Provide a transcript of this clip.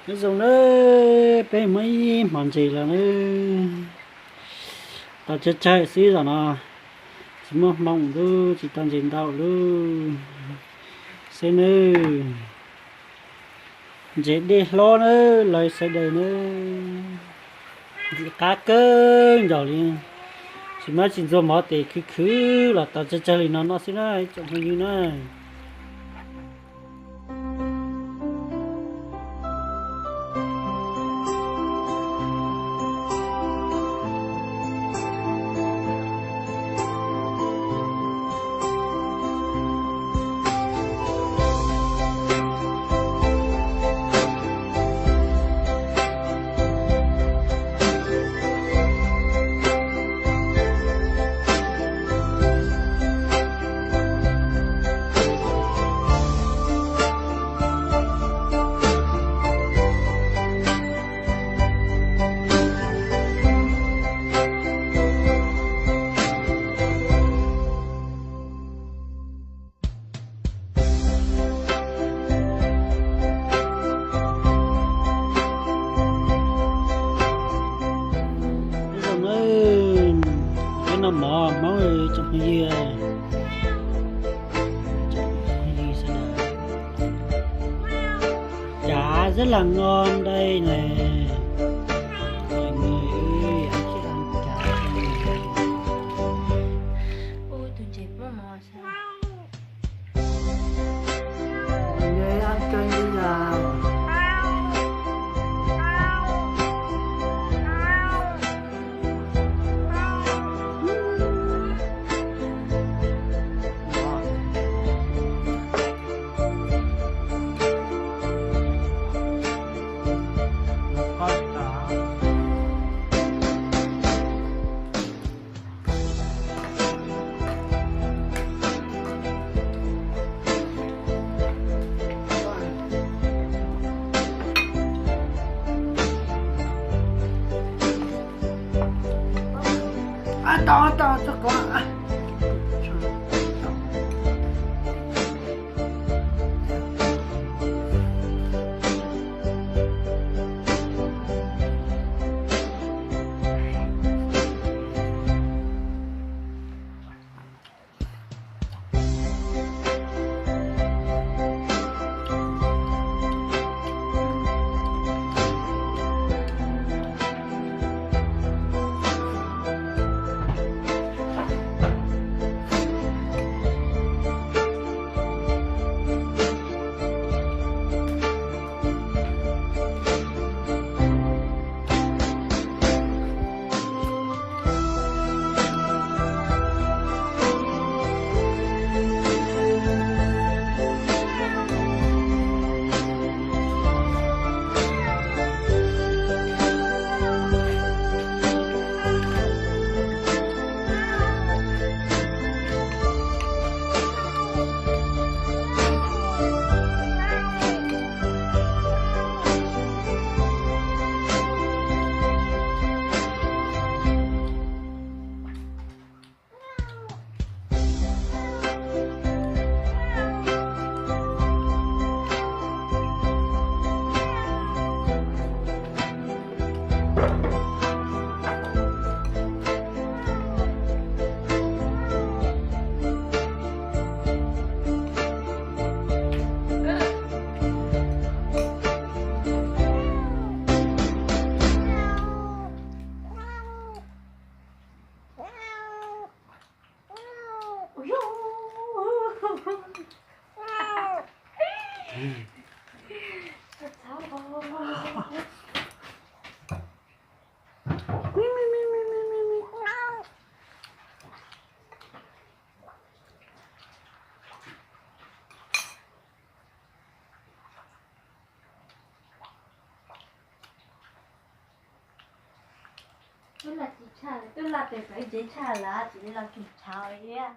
Nyob zoo nawb, peb muaj ib hmos ntses los nawb. Tau tsawg tsawg xwb zaum no, tsis muaj hmoo lub, tsis tau ntses ntau lub. Xwb nawb, ntses dej hlob nawb, lawv sawv daws nawb. Ntxim qab kawg nkaus li, tsis muaj tsis ntxuag mov tes khwv khwv los tau tsawg tsawg li no noj xwb na tsoom phooj ywg na. Nyob zoo nawb, peb noj mov Hmoob tsoom phooj ywg. Cas rất là ngon đây này. Mọi người ơi, ăn chứ ăn cá đây này. Ui, tus ntses muaj mov sao? Người ăn cay như nào? Tau, tau, txog kov. Twb la tsis tshaj, twb la tes pem ntsev tshaj lawm, tsis li los tseem tshauv thiab.